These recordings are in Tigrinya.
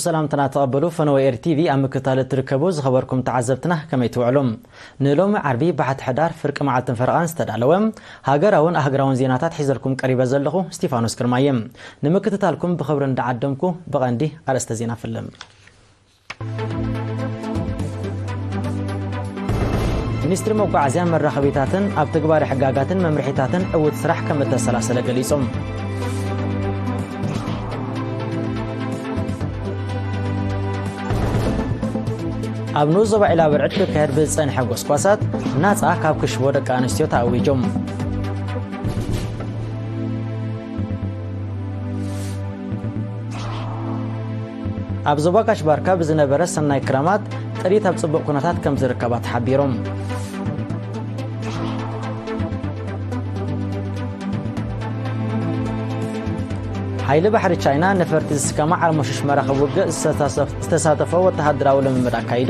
ሰላምትና ተቐበሉ። ፈነወ ኤር ቲቪ ኣብ ምክትታል እትርከቡ ዝኸበርኩም ተዓዘብትና ከመይ ትውዕሉ? ንሎሚ ዓርቢ ባሕቲ ሕዳር ፍርቂ መዓልትን ፈረቓን ዝተዳለወ ሃገራውን ኣህግራውን ዜናታት ሒዘልኩም ቀሪበ ዘለኹ ስቲፋኖስ ግርማየ። ንምክትታልኩም ብኽብሪ እንዳዓደምኩ ብቐንዲ ኣርእስተ ዜና ፍልም። ሚኒስትሪ መጓዓዝያን መራኸቢታትን ኣብ ትግባረ ሕጋጋትን መምርሒታትን ዕዉት ስራሕ ከም እተሰላሰለ ገሊጹ። ኣብ ንኡስ ዞባ ዒላ ብርዕድ ክካየድ ብዝጸንሐ ጎስጓሳት ናጻ ካብ ክሽቦ ደቂ ኣንስትዮ ተኣዊጁ። ኣብ ዞባ ጋሽ ባርካ ብዝነበረ ሰናይ ክራማት ጥሪት ኣብ ጽቡቕ ኩነታት ከም ዝርከባ ተሓቢሩ። ሓይሊ ባሕሪ ቻይና ነፈርቲ ዝስከማ ዓርሞሽሽ መራኽብ ውግእ ዝተሳተፍ-፣ ዝተሳተፎ ወተሃደራዊ ልምምድ ኣካይዱ።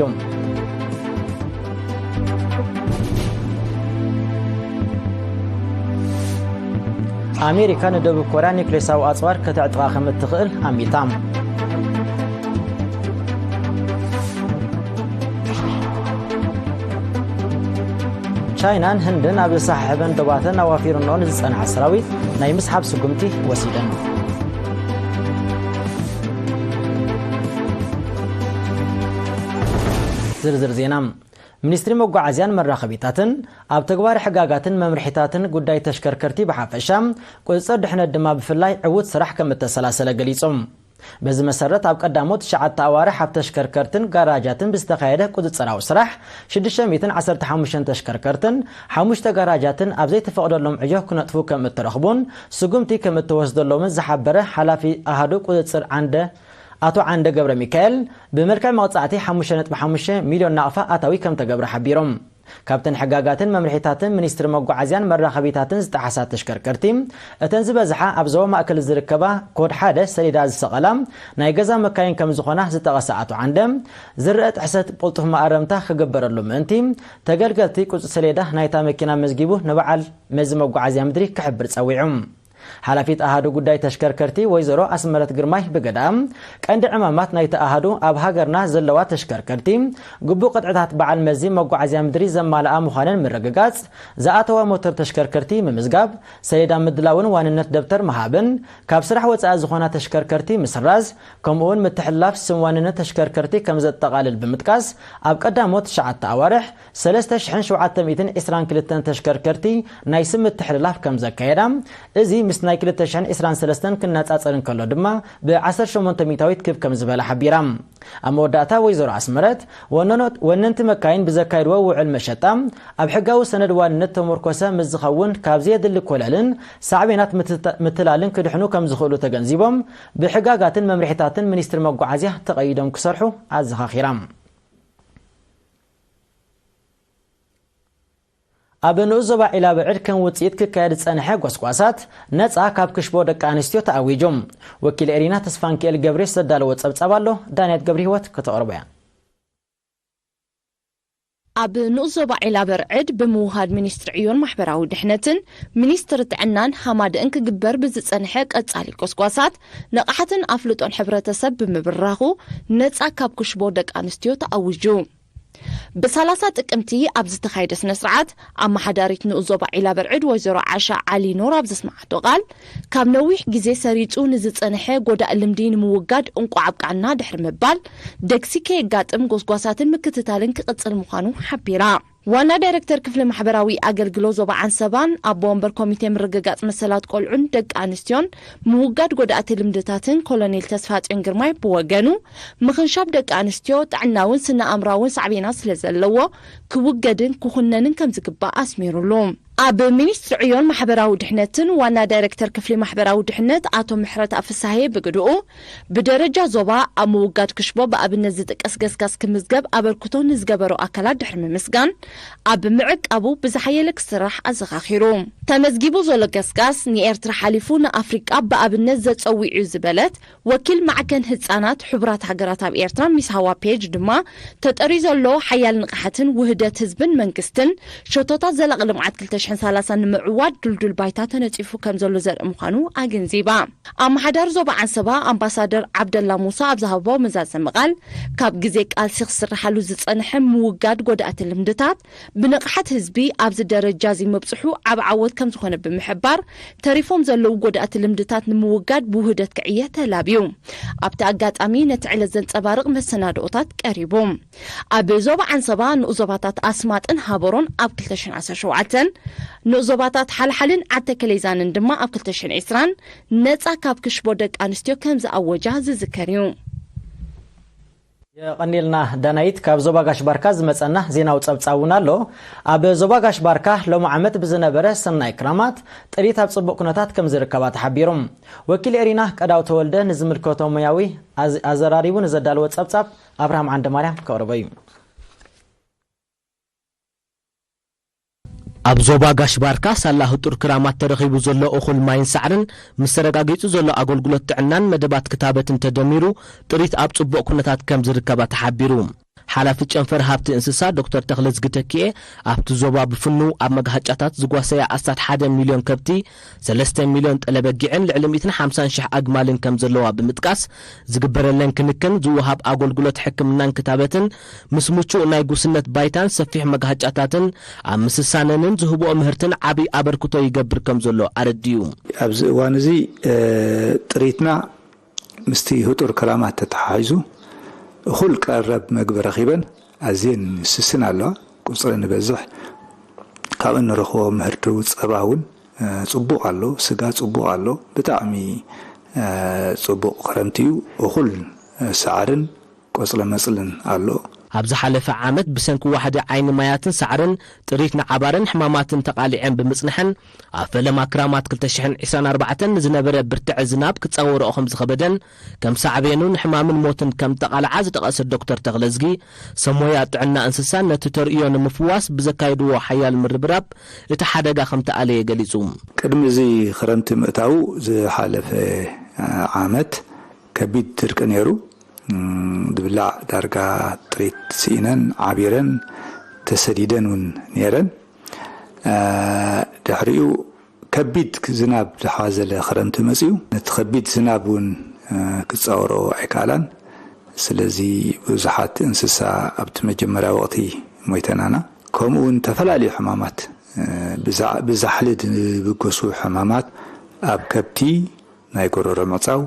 ኣሜሪካ ንደቡብ ኮርያ ኒውክሌሳዊ ኣጽዋር ከተዕጥቓ ከም እትኽእል ኣሚታ። ቻይናን ህንድን ኣብ ዝሰሓሕበን ዶባተን ኣዋፊርንኦ ንዝጸንሓ ሰራዊት ናይ ምስሓብ ስጉምቲ ወሲደን። ዝርዝር ዜና። ሚኒስትሪ መጓዓዝያን መራኸቢታትን ኣብ ተግባር ሕጋጋትን መምርሒታትን ጉዳይ ተሽከርከርቲ ብሓፈሻ ቁጽጽር ድሕነት ድማ ብፍላይ ዕዉት ስራሕ ከም እተሰላሰለ ገሊጹ። በዚ መሰረት ኣብ ቀዳሞት ትሽዓተ ኣዋርሕ ኣብ ተሽከርከርትን ጋራጃትን ብዝተኻየደ ቁጽጽራዊ ስራሕ ሽዱሽተ ሚእትን ዓሰርተ ሓሙሽተን ተሽከርከርትን ሓሙሽተ ጋራጃትን ኣብ ዘይተፈቕደሎም ዕዮ ክነጥፉ ከም እተረኽቡን ስጉምቲ ከም እተወስደሎምን ዝሓበረ ሓላፊ ኣሃዱ ቁጽጽር ዓንደ ኣቶ ዓንደ ገብረ ሚካኤል ብመልክዕ መቕጻዕቲ ሓሙሽተ ነጥቢ ሓሙሽተ ሚልዮን ናቕፋ ኣታዊ ከም ተገብረ ሓቢሮም። ካብተን ሕጋጋትን መምርሒታትን ሚኒስትሪ መጓዓዝያን መራኸቢታትን ዝጠሓሳ ተሽከርከርቲ፣ እተን ዝበዝሓ ኣብ ዞባ ማእከል ዝርከባ ኮድ ሓደ ሰሌዳ ዝሰቐላ ናይ ገዛ መካይን ከም ዝኾና ዝጠቐሰ ኣቶ ዓንደ፣ ዝረአ ጥሕሰት ብቕልጡፍ መኣረምታ ክግበረሉ ምእንቲ፣ ተገልገልቲ ቁጽሪ ሰሌዳ ናይታ መኪና መዝጊቡ ንበዓል መዚ መጓዓዝያ ምድሪ ክሕብር ጸዊዑ። ሓላፊት ኣሃዱ ጉዳይ ተሽከርከርቲ ወይዘሮ ኣስመረት ግርማይ ብገዳ ቀንዲ ዕማማት ናይቲ ኣሃዱ ኣብ ሃገርና ዘለዋ ተሽከርከርቲ ግቡእ ቅጥዕታት በዓል መዚ መጓዓዝያ ምድሪ ዘማልኣ ምዃነን ምርግጋጽ፣ ዝኣተዋ ሞተር ተሽከርከርቲ ምምዝጋብ፣ ሰሌዳ ምድላውን ዋንነት ደብተር ምሃብን፣ ካብ ስራሕ ወጻኢ ዝኾና ተሽከርከርቲ ምስራዝ፣ ከምኡውን ምትሕልላፍ ስም ዋንነት ተሽከርከርቲ ከም ዘጠቓልል ብምጥቃስ፣ ኣብ ቀዳሞት ትሽዓተ ኣዋርሕ ሰለስተ ሽሕን ሸውዓተ ሚእትን ዕስራን ክልተን ተሽከርከርቲ ናይ ስም ምትሕልላፍ ከም ዘካየዳ፣ እዚ ምስ ናይ ክልተ ሽሕን ዕስራን ሰለስተን ክነጻጸር እንከሎ ድማ ብ ዓሰርተ ሸሞንተ ሚእታዊት ክብ ከም ዝበለ ሓቢራ። ኣብ መወዳእታ ወይዘሮ ኣስመረት፣ ወነኖት-፣ ወነንቲ መካይን ብዘካየድዎ ውዕል መሸጣ፣ ኣብ ሕጋዊ ሰነድ ዋንነት ተመርኮሰ ምስ ዝኸውን ካብ ዘየድሊ ኮለልን ሳዕቤናት ምትተ-፣ ምትላልን ክድሕኑ ከም ዝኽእሉ ተገንዚቦም፣ ብሕጋጋትን መምርሒታትን ሚኒስትሪ መጓዓዝያ ተቐይዶም ክሰርሑ ኣዘኻኺራ። ኣብ ንኡስ ዞባ ዒላ ብዕድ ከም ውጽኢት ክካየድ ዝጸንሐ ጎስጓሳት ነጻ ካብ ክሽቦ ደቂ ኣንስትዮ ተኣዊጁ። ወኪል ኤሪና ተስፋንኪኤል ገብሬስ ዘዳለዎ ጸብጻብ ኣሎ፣ ዳንያት ገብረ ህይወት ከተቕርቦ እያ። ኣብ ንኡስ ዞባ ዒላ በርዕድ ብምውሃድ ሚኒስትሪ ዕዮን ማሕበራዊ ድሕነትን ሚኒስትሪ ጥዕናን ሃማደእን ክግበር ብዝጸንሐ ቀጻሊ ጎስጓሳት ንቕሓትን ኣፍልጦን ሕብረተሰብ ብምብራኹ ነጻ ካብ ክሽቦ ደቂ ኣንስትዮ ተኣዊጁ። ብሰላሳ ጥቅምቲ ኣብ ዝተኻየደ ስነ ስርዓት፣ ኣመሓዳሪት ንኡስ ዞባ ዒላ በርዕድ ወይዘሮ ዓሻ ዓሊ ኖር ኣብ ዘስመዓቶ ቃል፣ ካብ ነዊሕ ግዜ ሰሪጹ ንዝጸንሐ ጎዳእ ልምዲ ንምውጋድ እንቋዕ ኣብቃዕና ድሕሪ ምባል፣ ደግሲ ከየጋጥም ጎስጓሳትን ምክትታልን ክቕጽል ምዃኑ ሓቢራ። ዋና ዳይረክተር ክፍሊ ማሕበራዊ ኣገልግሎት ዞባ ዓንሰባን ኣቦ ወንበር ኮሚቴ ምርግጋጽ መሰላት ቆልዑን ደቂ ኣንስትዮን ምውጋድ ጎዳእቲ ልምድታትን ኮሎኔል ተስፋጽዮን ግርማይ ብወገኑ፣ ምኽንሻብ ደቂ ኣንስትዮ ጥዕናውን ስነ ኣእምራውን ሳዕቤናት ስለ ዘለዎ፣ ክውገድን ክኹነንን ከም ዝግባእ ኣስሚሩሉ። ኣብ ሚኒስትሪ ዕዮን ማሕበራዊ ድሕነትን ዋና ዳይረክተር ክፍሊ ማሕበራዊ ድሕነት ኣቶ ምሕረት ኣፍሳሄ ብግድኡ፣ ብደረጃ ዞባ ኣብ ምውጋድ ክሽቦ ብኣብነት ዝጥቀስ ገስጋስ ክምዝገብ ኣበርክቶ ንዝገበሩ ኣካላት ድሕሪ ምምስጋን፣ ኣብ ምዕቃቡ ብዝሓየለ ክስራሕ ኣዘኻኺሩ። ተመዝጊቡ ዘሎ ገስጋስ ንኤርትራ ሓሊፉ ንኣፍሪቃ ብኣብነት ዘጸዊዑ ዝበለት ወኪል ማዕከን ህጻናት ሕቡራት ሃገራት ኣብ ኤርትራ ሚስ ሃዋ ፔጅ ድማ፣ ተጠርዩ ዘሎ ሓያል ንቕሓትን ውህደት ህዝብን መንግስትን ሸቶታት ዘላቒ ልምዓት ክልተ ሽሕን ሰላሳ ንምዕዋት ድልዱል ባይታ ተነጺፉ ከም ዘሎ ዘርኢ ምዃኑ ኣገንዚባ። ኣመሓዳሪ ዞባ ዓንሰባ ኣምባሳደር ዓብደላ ሙሳ ኣብ ዝሃቦ መዛዘሚ ቃል፣ ካብ ግዜ ቃልሲ ክስርሓሉ ዝጸንሐ ምውጋድ ጎዳእቲ ልምድታት ብንቕሓት ህዝቢ ኣብዚ ደረጃ እዚ ምብጽሑ ዓቢ ዓወት ከም ዝኾነ ብምሕባር፣ ተሪፎም ዘለዉ ጎዳእቲ ልምድታት ንምውጋድ ብውህደት ክዕየ ተላብዩ። ኣብቲ ኣጋጣሚ ነቲ ዕለት ዘንጸባርቕ መሰናድኦታት ቀሪቡ። ኣብ ዞባ ዓንሰባ ንኡስ ዞባታት ኣስማጥን ሃበሮን ኣብ ክልተ ሽሕን ዓሰርተ ሸውዓተን፣ ንኡስ ዞባታት ሓልሓልን ዓተከሌዛንን ድማ ኣብ ክልተ ሽሕን ዕስራን ነጻ ካብ ክሽቦ ደቂ ኣንስትዮ ከም ዝኣወጃ ዝዝከር እዩ። የቐኒልና ዳናይት። ካብ ዞባ ጋሽ ባርካ ዝመጸና ዜናዊ ጸብጻብ እውን ኣሎ። ኣብ ዞባ ጋሽ ባርካ ሎሚ ዓመት ብዝነበረ ሰናይ ክራማት ጥሪት ኣብ ጽቡቕ ኩነታት ከም ዝርከባ ተሓቢሩ። ወኪል ኤሪና ቀዳው ተወልደ ንዝምልከቶ ሙያዊ ኣዝ- ኣዘራሪቡ ንዘዳለወ ጸብጻብ ኣብርሃም ዓንደ ማርያም ከቕርቦ እዩ። ኣብ ዞባ ጋሽ ባርካ ሳላ ህጡር ክራማት ተረኺቡ ዘሎ እኹል ማይን ሳዕርን ምስ ተረጋጊጹ ዘሎ ኣገልግሎት ጥዕናን መደባት ክታበትን ተደሚሩ ጥሪት ኣብ ጽቡቕ ኩነታት ከም ዝርከባ ተሓቢሩ። ሓላፊ ጨንፈር ሃብቲ እንስሳ ዶክተር ተኽለዝጊ ተኪኤ ኣብቲ ዞባ ብፍኑ ኣብ መግሃጫታት ዝጓሰያ ኣስታት ሓደ ሚልዮን ከብቲ፣ ሰለስተ ሚልዮን ጠለበጊዕን ልዕሊ ሚእትን ሓምሳን ሽሕ ኣግማልን ከም ዘለዋ ብምጥቃስ ዝግበረለን ክንክን ዝወሃብ ኣገልግሎት ሕክምናን ክታበትን ምስ ምቹእ ናይ ጉስነት ባይታን ሰፊሕ መግሃጫታትን ኣብ ምስሳነንን ዝህብኦ ምህርትን ዓብዪ ኣበርክቶ ይገብር ከም ዘሎ ኣረዲኡ። ኣብዚ እዋን እዚ ጥሪትና ምስቲ ህጡር ክራማት ተተሓሒዙ እኹል ቀረብ መግቢ ረኺበን ኣዝየን ስስን ኣለዋ። ቁፅረን ይበዝሕ። ካብአን ንረኽቦ ምህርቲ ጸባ እውን ጽቡቕ ኣሎ። ስጋ ጽቡቕ ኣሎ። ብጣዕሚ ጽቡቕ ክረምቲ እዩ። እኹል ሳዕርን ቆፅለመፅልን ኣሎ። ኣብ ዝሓለፈ ዓመት ብሰንኪ ዋሕዲ ዓይኒ ማያትን ሳዕርን ጥሪት ንዓባርን ሕማማትን ተቓሊዐን ብምጽንሐን፣ ኣብ ፈለማ ክራማት ክልተ ሽሕን ዕስራን ኣርባዕተን ንዝነበረ ብርትዐ ዝናብ ክጻወርኦ ከም ዝኸበደን ከም ሳዕቤኑ ንሕማምን ሞትን ከም ጠቓልዓ ዝጠቐሰ ዶክተር ተኽለዝጊ፣ ሰብ ሞያ ጥዕና እንስሳን ነቲ ተርእዮ ንምፍዋስ ብዘካየድዎ ሓያል ምርብራብ እቲ ሓደጋ ከም ተኣለየ ገሊጹ። ቅድሚ እዚ ክረምቲ ምእታዉ ዝሓለፈ ዓመት ከቢድ ድርቂ ነይሩ። ዝብላዕ ዳርጋ ጥሪት ስኢነን ዓቢረን ተሰዲደን እውን ነይረን። ድሕሪኡ ከቢድ ዝናብ ዝሓዘለ ክረምቲ መፅዩ። ነቲ ከቢድ ዝናብ እውን ክፃወሮ ኣይከኣላን። ስለዚ ብዙሓት እንስሳ ኣብቲ መጀመርያ ወቕቲ ሞይተናና። ከምኡ እውን ዝተፈላለዩ ሕማማት ብዛሕሊ ዝብገሱ ሕማማት ኣብ ከብቲ ናይ ጎረሮ ምዕፃው፣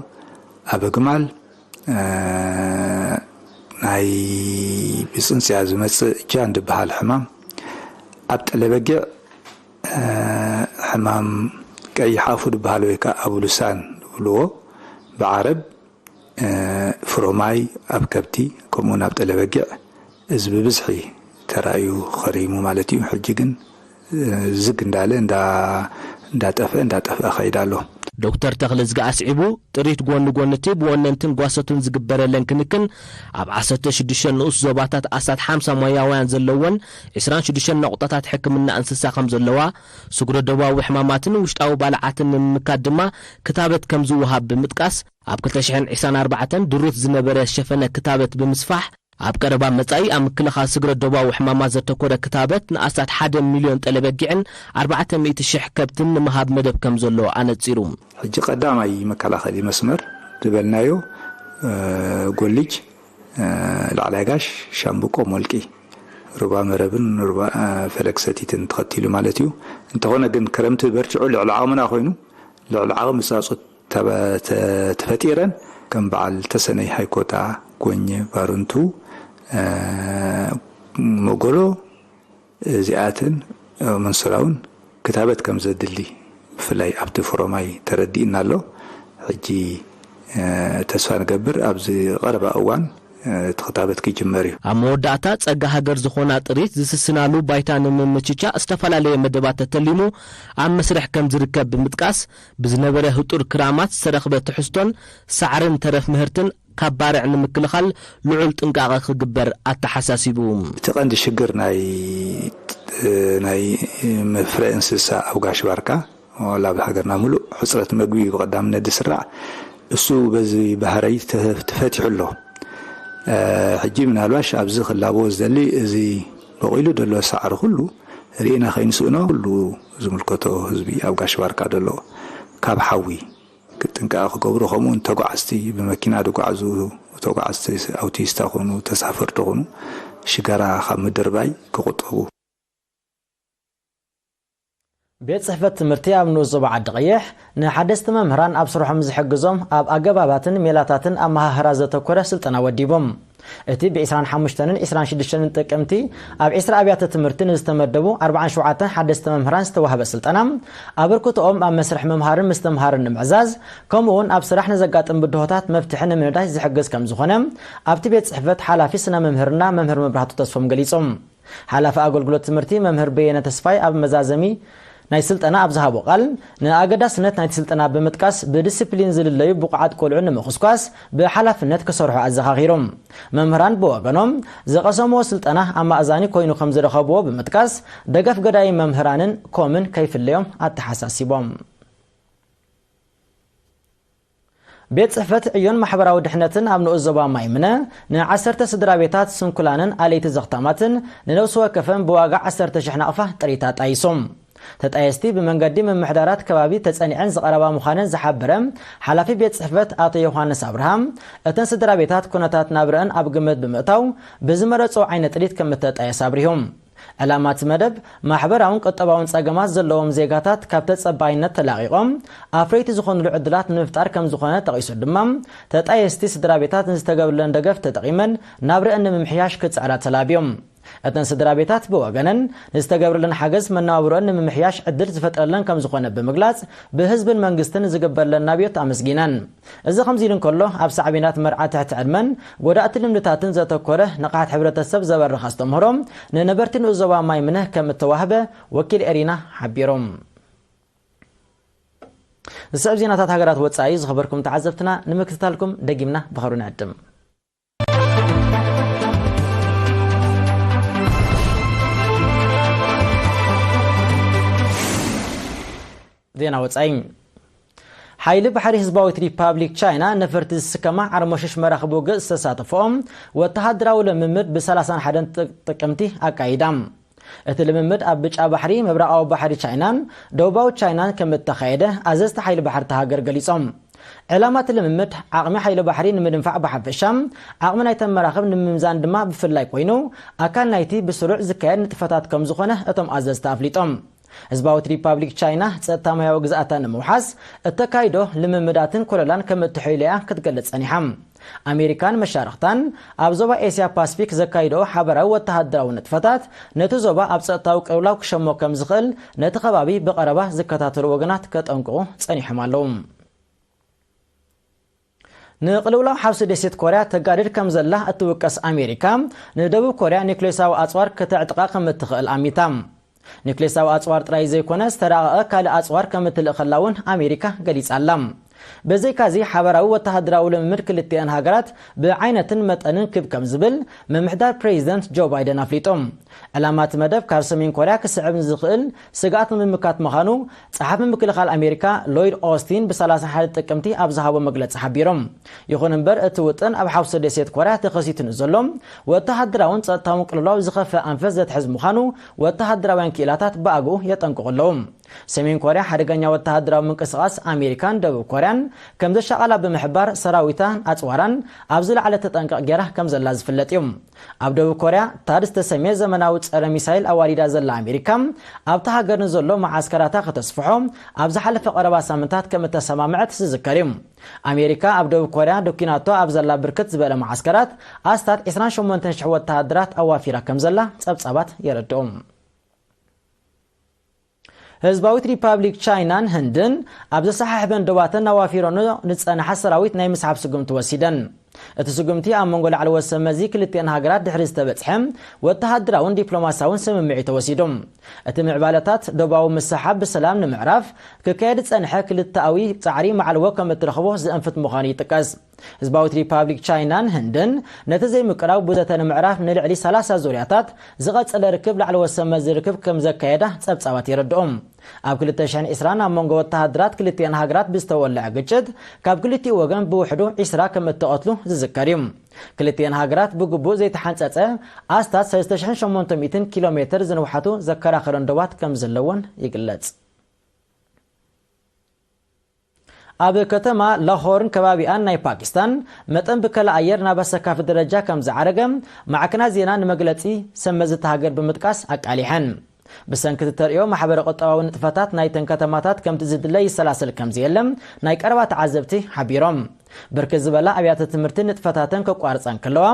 ኣብ ኣግማል ናይ ብፅንፅያ ዝመፅእ ጃን ዝበሃል ሕማም፣ ኣብ ጠለበጊዕ ሕማም ቀይሕ ኣፉ ዝበሃል ወይ ከዓ ኣቡሉሳን ዝብልዎ ብዓረብ፣ ፍሮማይ ኣብ ከብቲ፣ ከምኡውን ኣብ ጠለበጊዕ እዚ ብብዝሒ ተራእዩ ኸሪሙ ማለት እዩ። ሕጂ ግን ዝግ እንዳለ እንዳጠፍአ እንዳጠፍአ ኸይድ ኣሎ። ዶክተር ተኽለዝጊ ኣስዒቡ፣ ጥሪት ጎኒ ጎኒ እቲ ብወነንትን ጓሶትን ዝግበረለን ክንክን ኣብ ዓሰርተ ሽዱሽተ ንኡስ ዞባታት ኣስታት ሓምሳ ሞያውያን ዘለወን ዕስራን ሽዱሽተን ነቑጣታት ሕክምና እንስሳ ከም ዘለዋ፣ ስግረ ዶባዊ ሕማማትን ውሽጣዊ ባልዓትን ንምምካት ድማ ክታበት ከም ዝወሃብ ብምጥቃስ፣ ኣብ ክልተ ሽሕን ዕስራን ኣርባዕተን ድሩት ዝነበረ ሸፈነ ክታበት ብምስፋሕ፣ ኣብ ቀረባ መጻኢ ኣብ ምክልኻል ስግረ ዶባዊ ሕማማት ዘተኮረ ክታበት ንኣስታት ሓደ ሚልዮን ጠለበጊዕን ኣርባዕተ ሚእቲ ሽሕ ከብትን ንምሃብ መደብ ከም ዘሎ ኣነጺሩ። ሕጂ ቀዳማይ መከላኸሊ መስመር ዝበልናዮ ጎልጅ፣ ላዕላይ ጋሽ፣ ሻምብቆ፣ ሞልቂ፣ ሩባ መረብን ሩባ ፈለግ ሰቲትን ተኸቲሉ ማለት እዩ። እንተኾነ ግን ክረምቲ በርቲዑ ልዕሊ ዓቕምና ኮይኑ ልዕሊ ዓቕሚ ፃፁት ተፈጢረን ከም በዓል ተሰነይ ሃይኮታ፣ ጎኘ፣ ባርንቱ፣ መጎሎ እዚኣትን መንሱራ እውን ክታበት ከም ዘድሊ ብፍላይ ኣብቲ ፍሮማይ ተረዲእና ኣሎ። ሕጂ ተስፋ ንገብር ኣብዚ ቀረባ እዋን እቲ ክታበት ክጅመር እዩ። ኣብ መወዳእታ ጸጋ ሃገር ዝኾና ጥሪት ዝስስናሉ ባይታ ንምምችቻእ ዝተፈላለየ መደባት ተተሊሙ ኣብ መስርሕ ከም ዝርከብ ብምጥቃስ ብዝነበረ ህጡር ክራማት ዝተረኽበ ትሕዝቶን ሳዕርን ተረፍ ምህርትን ካብ ባርዕ ንምክልኻል ልዑል ጥንቃቐ ክግበር ኣተሓሳሲቡ። እቲ ቀንዲ ሽግር ናይ ናይ መፍረ እንስሳ ኣብ ጋሽ ባርካ ዋላ ኣብ ሃገርና ሙሉእ ሕፅረት መግቢ እዩ ብቐዳምነት ዝስራዕ። እሱ በዚ ባህረይ ተፈቲሑ ኣሎ። ሕጂ ምናልባሽ ኣብዚ ክላበዎ ዝደሊ እዚ በቒሉ ዘሎ ሳዕሪ ኩሉ ርኢና ከይንስእኖ ኩሉ ዝምልከቶ ህዝቢ ኣብ ጋሽ ባርካ ዘሎ ካብ ሓዊ ክጥንቀቕ ክገብሩ፣ ከምኡ እውን ተጓዓዝቲ ብመኪና ዝጓዓዙ ተጓዓዝቲ ኣውቲስታ ኮኑ ተሳፈርቲ ኮኑ ሽጋራ ካብ ምድርባይ ክቁጠቡ። ቤት ጽሕፈት ትምህርቲ ኣብ ንኡስ ዞባ ዓዲ ቀይሕ ንሓደስቲ መምህራን ኣብ ስርሖም ዝሕግዞም ኣብ ኣገባባትን ሜላታትን ኣመሃህራ ዘተኮረ ስልጠና ወዲቦም። እቲ ብ25ን 26ን ጥቅምቲ ኣብ 20 ኣብያተ ትምህርቲ ንዝተመደቡ 47 ሓደስቲ መምህራን ዝተዋህበ ስልጠና ኣበርክቶኦም ኣብ መስርሕ ምምሃርን ምስትምሃርን ንምዕዛዝ፣ ከምኡ እውን ኣብ ስራሕ ንዘጋጥም ብድሆታት መፍትሒ ንምንዳይ ዝሕግዝ ከም ዝኾነ ኣብቲ ቤት ጽሕፈት ሓላፊ ስነ መምህርና መምህር መብራህቱ ተስፎም ገሊጾም። ሓላፊ ኣገልግሎት ትምህርቲ መምህር በየነ ተስፋይ ኣብ መዛዘሚ ናይ ስልጠና ኣብ ዝሃቦ ቃል፣ ንኣገዳስነት ናይቲ ስልጠና ብምጥቃስ ብዲስፕሊን ዝልለዩ ብቑዓት ቆልዑ ንምኹስኳስ ብሓላፍነት ክሰርሑ ኣዘኻኺሮም። መምህራን ብወገኖም ዝቐሰምዎ ስልጠና ኣማእዛኒ ኮይኑ ከም ዝረኸብዎ ብምጥቃስ ደገፍ ገዳይ መምህራንን ኮምን ከይፍለዮም ኣተሓሳሲቦም። ቤት ጽሕፈት ዕዮን ማሕበራዊ ድሕነትን ኣብ ንኡስ ዞባ ማይምነ ንዓሰርተ ስድራ ቤታት ስንኩላንን ኣለይቲ ዘኽታማትን ንነብሲ ወከፈን ብዋጋ 10,000 ናቕፋ ጥሪት ኣጣይሶም። ተጣየስቲ ብመንገዲ ምምሕዳራት ከባቢ ተጸኒዐን ዝቐረባ ምዃነን ዝሓበረ ሓላፊ ቤት ጽሕፈት ኣቶ ዮሃንስ ኣብርሃም፣ እተን ስድራ ቤታት ኩነታት ናብረአን ኣብ ግምት ብምእታው ብዝመረጾ ዓይነት ጥሪት ከም እተጣየስ ኣብሪሆም። ዕላማ እቲ መደብ ማሕበራውን ቁጠባውን ጸገማት ዘለዎም ዜጋታት ካብ ተጸባይነት ተላቒቖም ኣፍረይቲ ዝኾኑሉ ዕድላት ንምፍጣር ከም ዝኾነ ጠቒሱ ድማ፣ ተጣየስቲ ስድራ ቤታት ንዝተገብረለን ደገፍ ተጠቒመን ናብረአን ንምምሕያሽ ክጽዕራ ተላብዮም። እተን ስድራ ቤታት ብወገነን ንዝተገብረለን ሓገዝ መነባብሮአን ንምምሕያሽ ዕድል ዝፈጥረለን ከም ዝኾነ ብምግላጽ፣ ብህዝብን መንግስትን ዝግበረለን ናብዮት ኣመስጊነን። እዚ ከምዚ ኢሉ እንከሎ፣ ኣብ ሳዕቤናት መርዓ ትሕቲ ዕድመን ጎዳእቲ ልምድታትን ዘተኮረ ንቕሓት ሕብረተሰብ ዘበርኽ ኣስተምህሮ ንነበርቲ ንኡስ ዞባ ማይምነ ከም እተዋህበ ወኪል ኤሪና ሓቢሮም። ዝስዕብ ዜናታት ሃገራት ወጻኢ ዝኸበርኩም ተዓዘብትና ንምክትታልኩም ደጊምና ብኸሩ ንዕድም። ዜና ወጻኢ። ሓይሊ ባሕሪ ህዝባዊት ሪፓብሊክ ቻይና ነፈርቲ ዝስከማ ዓርሞሽሽ መራኽብ ውግእ ዝተሳተፈኦም ወተሃደራዊ ልምምድ ብ31 ጥቅምቲ ኣካይዳ። እቲ ልምምድ ኣብ ብጫ ባሕሪ፣ ምብራቓዊ ባሕሪ ቻይናን ደቡባዊ ቻይናን ከም እተኻየደ ኣዘዝቲ ሓይሊ ባሕሪ እታ ሃገር ገሊጾም። ዕላማ እቲ ልምምድ ዓቕሚ ሓይሊ ባሕሪ ንምድንፋዕ ብሓፈሻ፣ ዓቕሚ ናይተን መራኽብ ንምምዛን ድማ ብፍላይ ኮይኑ፣ ኣካል ናይቲ ብስሩዕ ዝካየድ ንጥፈታት ከም ዝኾነ እቶም ኣዘዝቲ ኣፍሊጦም። ህዝባዊት ሪፓብሊክ ቻይና ጸጥታ ማያዊ ግዝኣታ ንምውሓስ እተካይዶ ልምምዳትን ኮለላን ከም እትሕይሎ እያ ክትገልጽ ጸኒሓ። ኣሜሪካን መሻርኽታን ኣብ ዞባ ኤስያ ፓስፊክ ዘካይዶ ሓበራዊ ወተሃደራዊ ንጥፈታት ነቲ ዞባ ኣብ ጸጥታዊ ቅልውላው ክሸሞ ከም ዝኽእል ነቲ ከባቢ ብቐረባ ዝከታተሉ ወገናት ከጠንቅቑ ጸኒሖም ኣለዉ። ንቅልውላው ሓውሲ ደሴት ኮርያ ተጋድድ ከም ዘላ እትውቀስ ኣሜሪካ፣ ንደቡብ ኮርያ ኒውክሌሳዊ ኣጽዋር ከተዕጥቓ ከም እትኽእል ኣሚታ። ኒውክሌሳዊ ኣጽዋር ጥራይ ዘይኮነ ዝተራቐቐ ካልእ ኣጽዋር ከም እትልእኸላ እውን ኣሜሪካ ገሊጻ ኣላ። ብዘይካዚ ሓበራዊ ወተሃደራዊ ልምምድ ክልቲኣን ሃገራት ብዓይነትን መጠንን ክብ ከም ዝብል ምምሕዳር ፕሬዚደንት ጆ ባይደን ኣፍሊጡ። ዕላማ እቲ መደብ ካብ ሰሜን ኮርያ ክስዕብ ንዝኽእል ስግኣት ንምምካት ምዃኑ ጸሓፊ ምክልኻል ኣሜሪካ ሎይድ ኦስቲን ብ31 ጥቅምቲ ኣብ ዝሃቦ መግለጺ ሓቢሮም። ይኹን እምበር እቲ ውጥን ኣብ ሓውሲ ደሴት ኮርያ ተኸሲቱ ንዘሎ ወተሃደራውን ጸጥታውን ቅልውላው ዝኸፍእ ኣንፈት ዘትሕዝ ምዃኑ ወተሃደራውያን ክኢላታት ብኣግኡ የጠንቅቑ ኣለዉ። ሰሜን ኮርያ ሓደገኛ ወተሃደራዊ ምንቅስቓስ ኣሜሪካን ደቡብ ኮርያን ከም ዘሻቐላ ብምሕባር ሰራዊታን ኣጽዋራን ኣብ ዝለዓለ ተጠንቀቕ ገይራ ከም ዘላ ዝፍለጥ እዩ። ኣብ ደቡብ ኮርያ ታድ ዝተሰምየ ዘመናዊ ጸረ ሚሳይል ኣዋሪዳ ዘላ ኣሜሪካ ኣብታ ሃገር ንዘሎ መዓስከራታ ከተስፍሖ ኣብ ዝሓለፈ ቀረባ ሳምንታት ከም እተሰማምዐት ዝዝከር እዩ። ኣሜሪካ ኣብ ደቡብ ኮርያ ዶኪናቶ ኣብ ዘላ ብርክት ዝበለ መዓስከራት ኣስታት 28,000 ወተሃደራት ኣዋፊራ ከም ዘላ ጸብጻባት የረድኡ። ህዝባዊት ሪፓብሊክ ቻይናን ህንድን ኣብ ዘሰሓሕበን ዶባተን ኣዋፊረኖ ንዝጸንሓ ሰራዊት ናይ ምስሓብ ስጉምቲ ወሲደን። እቲ ስጉምቲ ኣብ መንጎ ላዕለዎት ሰብ መዚ ክልቲአን ሃገራት ድሕሪ ዝተበጽሐ ወተሃደራውን ዲፕሎማሲያውን ስምምዒ ተወሲዱ። እቲ ምዕባለታት ዶባዊ ምስሓብ ብሰላም ንምዕራፍ ክካየድ ዝጸንሐ ክልተኣዊ ጻዕሪ ማዕልዎ ከም እትረኽቦ ዘእንፍት ምዃኑ ይጥቀስ። ህዝባዊት ሪፓብሊክ ቻይናን ህንድን ነቲ ዘይምቅራብ ብዘተ ንምዕራፍ ንልዕሊ 30 ዙርያታት ዝቐጸለ ርክብ ላዕለዎት ሰብ መዚ ርክብ ከም ዘካየዳ ጸብጻባት የረድኦም። ኣብ ክልተ ሽሕን ዕስራን ኣብ መንጎ ወተሃደራት ክልቲኣን ሃገራት ብዝተወልዐ ግጭት ካብ ክልቲኡ ወገን ብውሕዱ ዕስራ ከም እተቐትሉ ዝዝከር እዩ። ክልቲኣን ሃገራት ብግቡእ ዘይተሓንጸጸ ኣስታት ሰለስተ ሽሕን ሸሞንተ ሚእትን ኪሎ ሜትር ዝንውሓቱ ዘከራኸረን ዶባት ከም ዘለወን ይግለጽ። ኣብ ከተማ ላሆርን ከባቢኣን ናይ ፓኪስታን መጠን ብከላ ኣየር ናብ ኣሰካፊ ደረጃ ከም ዝዓረገ ማዕከናት ዜና ንመግለጺ ሰመዚ እታ ሃገር ብምጥቃስ ኣቃሊሐን። ብሰንኪ እቲ ተርእዮ ማሕበረ ቁጠባዊ ንጥፈታት ናይተን ከተማታት ከምቲ ዝድለ ይሰላሰል ከም ዘየለ ናይ ቀረባ ተዓዘብቲ ሓቢሮም። ብርክት ዝበላ ኣብያተ ትምህርቲ ንጥፈታተን ከቋርጻ እንከለዋ፣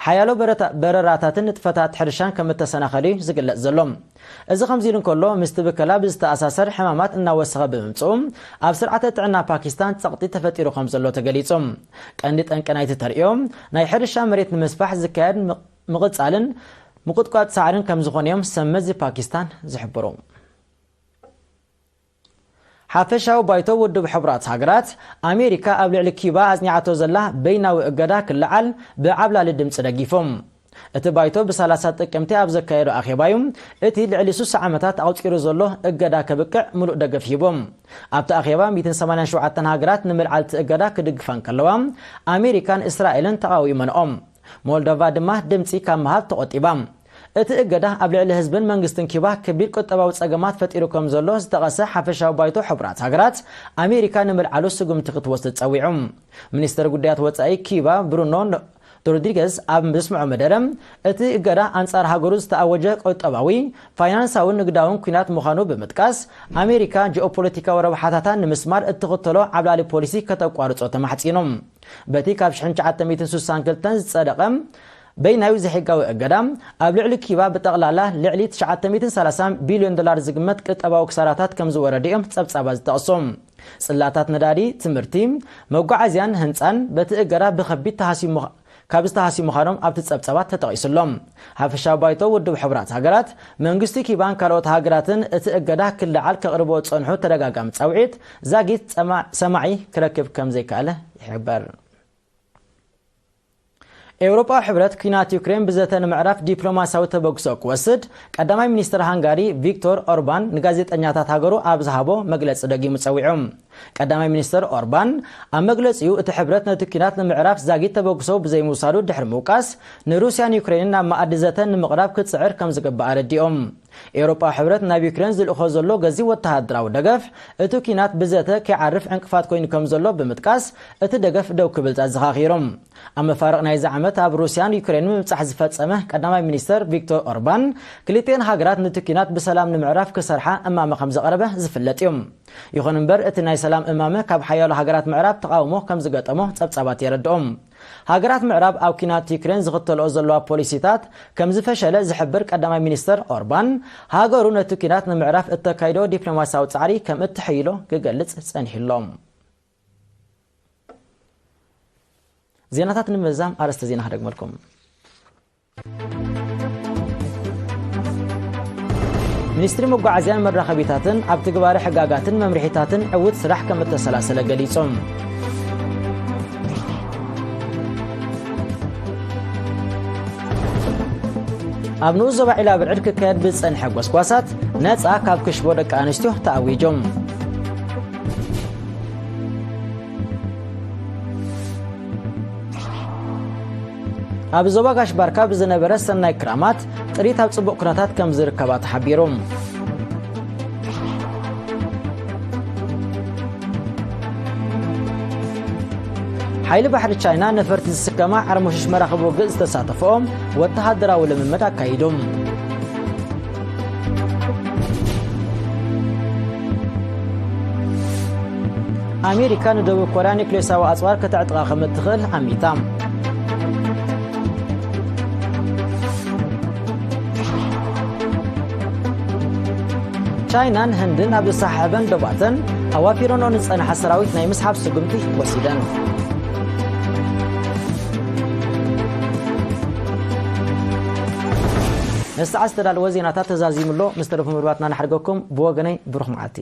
ሓያሎ በረታ-፣ በረራታትን ንጥፈታት ሕርሻን ከም እተሰናኸሉ እዩ ዝግለጽ ዘሎ። እዚ ከምዚ ኢሉ እንከሎ፣ ምስቲ ብከላ ብዝተኣሳሰር ሕማማት እናወሰኸ ብምምጽኡ፣ ኣብ ስርዓተ ጥዕና ፓኪስታን ጸቕጢ ተፈጢሩ ከም ዘሎ ተገሊጹ። ቀንዲ ጠንቂ ናይቲ ተርእዮ፣ ናይ ሕርሻ መሬት ንምስፋሕ ዝካየድ ምቕ-፣ ምቕጻልን ምቁጥቋጥ ሳዕርን ከም ዝኾነ እዮም ሰመዚ ፓኪስታን ዝሕብሩ። ሓፈሻዊ ባይቶ ውድብ ሕቡራት ሃገራት፣ ኣሜሪካ ኣብ ልዕሊ ኪባ ኣጽኒዓቶ ዘላ በይናዊ እገዳ ክለዓል ብዓብላሊ ድምጺ ደጊፎም። እቲ ባይቶ ብሰላሳ ጥቅምቲ ኣብ ዘካየዶ ኣኼባ እዩ፣ እቲ ልዕሊ ስሳ ዓመታት ኣቑጺሩ ዘሎ እገዳ ከብቅዕ ምሉእ ደገፍ ሂቦም። ኣብቲ ኣኼባ ሚእትን ሰማንያን ሸውዓተን ሃገራት ንምልዓል እቲ እገዳ ክድግፋ እንከለዋ፣ ኣሜሪካን እስራኤልን ተቓዊመንኦም። ሞልዶቫ ድማ ድምጺ ካብ ምሃብ ተቖጢባ። እቲ እገዳ ኣብ ልዕሊ ህዝብን መንግስትን ኪባ ከቢድ ቁጠባዊ ጸገማት ፈጢሩ ከም ዘሎ ዝጠቐሰ ሓፈሻዊ ባይቶ ሕቡራት ሃገራት፣ ኣሜሪካ ንምልዓሉ ስጉምቲ ክትወስድ ጸዊዑ። ሚኒስተር ጉዳያት ወጻኢ ኪባ ብሩኖ ሮድሪገዝ ኣብ ዘስምዖ መደረ፣ እቲ እገዳ ኣንጻር ሃገሩ ዝተኣወጀ ቁጠባዊ፣ ፋይናንሳውን ንግዳውን ኲናት ምዃኑ ብምጥቃስ፣ ኣሜሪካ ጂኦፖለቲካዊ ረብሓታታ ንምስማር እትኽተሎ ዓብላሊ ፖሊሲ ከተቋርጾ ተማሕጺኑ። በቲ ካብ ሽሕን ትሽዓተ ሚእትን ስሳን ክልተን ዝጸደቐ በይናዊ ዘይሕጋዊ እገዳ፣ ኣብ ልዕሊ ኪባ ብጠቕላላ ልዕሊ ትሽዓተ ሚእትን ሰላሳን ቢልዮን ዶላር ዝግመት ቁጠባዊ ክሳራታት ከም ዝወረደ እዮም ጸብጻባት ዝጠቕሱ። ጽላታት ነዳዲ፣ ትምህርቲ፣ መጓዓዝያን ህንጻን በቲ እገዳ ብኸቢድ ተሃስዩ ምዃ-፣ ካብ ዝተሃስዩ ምዃኖም ኣብቲ ጸብጻባት ተጠቒሱ ኣሎ። ሓፈሻዊ ባይቶ ውድብ ሕቡራት ሃገራት፣ መንግስቲ ኪባን ካልኦት ሃገራትን እቲ እገዳ ክለዓል ከቕርቦ ዝጸንሑ ተደጋጋሚ ጻውዒት ዛጊት ጸማ-፣ ሰማዒ ክረክብ ከም ዘይከኣለ ይሕበር። ኤውሮጳዊ ሕብረት ኲናት ዩክሬን ብዘተ ንምዕራፍ ዲፕሎማሲያዊ ተበግሶ ክወስድ ቀዳማይ ሚኒስትር ሃንጋሪ ቪክቶር ኦርባን ንጋዜጠኛታት ሃገሩ ኣብ ዝሃቦ መግለጺ ደጊሙ ጸዊዑ። ቀዳማይ ሚኒስትር ኦርባን ኣብ መግለጺኡ፣ እቲ ሕብረት ነቲ ኲናት ንምዕራፍ ዛጊት ተበግሶ ብዘይምውሳዱ ድሕሪ ምውቃስ፣ ንሩስያን ዩክሬንን ናብ መኣዲ ዘተ ንምቕራብ ክጽዕር ከም ዝግባእ ኣረዲኦም። ኤውሮጳዊ ሕብረት ናብ ዩክሬን ዝልእኾ ዘሎ ገዚፍ ወተሃደራዊ ደገፍ፣ እቲ ኲናት ብዘተ ከይዓርፍ ዕንቅፋት ኮይኑ ከም ዘሎ ብምጥቃስ፣ እቲ ደገፍ ደው ክብል ኣዘኻኺሮም። ኣብ መፋርቕ ናይዚ ዓመት ኣብ ሩስያን ዩክሬንን ምብጻሕ ዝፈጸመ ቀዳማይ ሚኒስተር ቪክቶር ኦርባን፣ ክልቲኤን ሃገራት ነቲ ኲናት ብሰላም ንምዕራፍ ክሰርሓ እማመ ከም ዘቕረበ ዝፍለጥ እዩ። ይኹን እምበር፣ እቲ ናይ ሰላም እማመ ካብ ሓያሎ ሃገራት ምዕራብ ተቓውሞ ከም ዝገጠሞ ጸብጻባት የረድኦም። ሃገራት ምዕራብ ኣብ ኲናት ዩክሬን ዝኽተልኦ ዘለዋ ፖሊሲታት ከም ዝፈሸለ ዝሕብር ቀዳማይ ሚኒስተር ኦርባን፣ ሃገሩ ነቲ ኲናት ንምዕራፍ እተካይዶ ዲፕሎማሲያዊ ጻዕሪ ከም እትሕይሎ ክገልጽ ጸኒሑ ኣሎ። ዜናታት ንምዝዛም ኣርእስተ ዜና ክደግመልኩም። ሚኒስትሪ መጓዓዝያን መራኸቢታትን ኣብ ትግባረ ሕጋጋትን መምርሒታትን ዕዉት ስራሕ ከም እተሰላሰለ ገሊጹ። ኣብ ንኡስ ዞባ ዒላ ብርዕድ ክካየድ ብዝጸንሐ ጎስጓሳት ነጻ ካብ ክሽቦ ደቂ ኣንስትዮ ተኣዊጁ። ኣብ ዞባ ጋሽ ባርካ ብዝነበረ ሰናይ ክራማት ጥሪት ኣብ ጽቡቕ ኩነታት ከም ዝርከባ ተሓቢሩ። ሓይሊ ባሕሪ ቻይና ነፈርቲ ዝስከማ ዓርሞሽሽ መራኽብ ውግእ ዝተሳተፈኦ ወተሃደራዊ ልምምድ ኣካይዱ። ኣሜሪካ ንደቡብ ኮርያ ኒውክሌሳዊ ኣጽዋር ከተዕጥቓ ከም እትኽእል ኣሚታ። ቻይናን ህንድን ኣብ ዝሰሓሕበን ዶባተን ኣዋፊረንኦ ንዝጸንሓ ሰራዊት ናይ ምስሓብ ስጉምቲ ወሲደን። ንሰዓት ዝተዳለወ ዜናታት ተዛዚሙ ኣሎ። ምስ ተረፉ መርባትና ንሓድገኩም። ብወገነይ ብሩኽ መዓልቲ።